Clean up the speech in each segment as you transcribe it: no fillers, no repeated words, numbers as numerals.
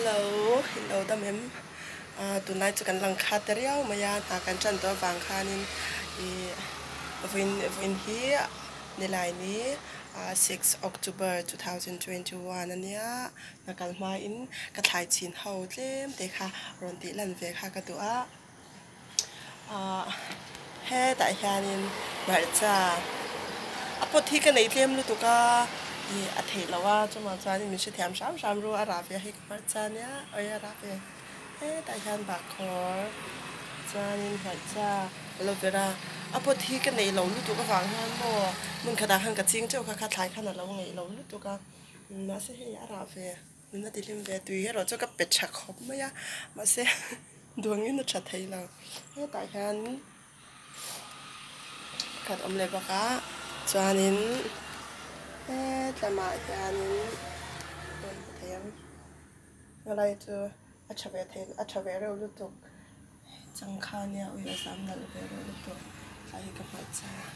Hello, in lo dam em? Ah tunlai chu kan lang khat ta riau mai a, hna kan tan tawh avang khanin ih vawiin vawiin hi nilai ni ah six October 2021 ania hna kal hmain ka thlai chhin ho tlem te kha rawn tih lan ve kha ka duh a. Ah hetah hianin hmarcha a pot hi ka nei tlem lutuk a ih a theih loh a chumah chuanin min hrethiam hram hram ru a rah ve a hei ka hmarcha ania awi a rah ve hetah hian bahkhawr chuanin hmarcha aloe vera a pot hi ka neih loh lutuk avang hian maw hmun khatah khan ka ching teuh kha kha thlai khan a lo ngeih loh lutuk a mahse hei a rah ve. Min a ti hlim ve tui erawh chu ka pe tha khawp mai a mahse duangin a tha thei lo hetah hian pakhat awm leh bawk a chuanin hetlamah hianin rawn hmu thei ang helai chu a tha ve thei a tha ve reuh lutuk changkha nia ui a zam nalh ve reuh lutuk tlai hi ka hmaih char a.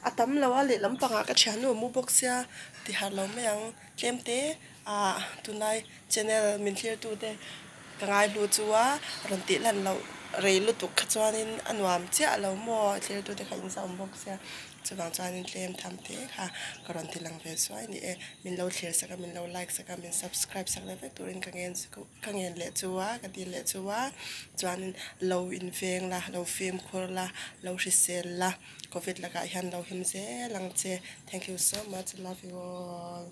A tam lo a lehlam pangah ka thiannu a mu bawk sia ti harh lo mai ang tlem te ah tunlai channel min thlir tu te ka ngai hlu chu a rawn tih lan loh rei lutuk kha chuanin a nuam chiah lo maw a thlir tu te kha in zah awm bawk sia chuvang chuanin tlem tham te kha ka rawn ti lang ve zuai a ni e min lo thlir sak a min lo like sak a min subscribe sak leh vek turin ka ngen chu. Ka ngen leh chu a, ka dil leh chu a, chuanin lo inveng la, lo fimkhur la, lo hrisel la, covid lakah hian lo him zel ang che, thank you so much, love you all.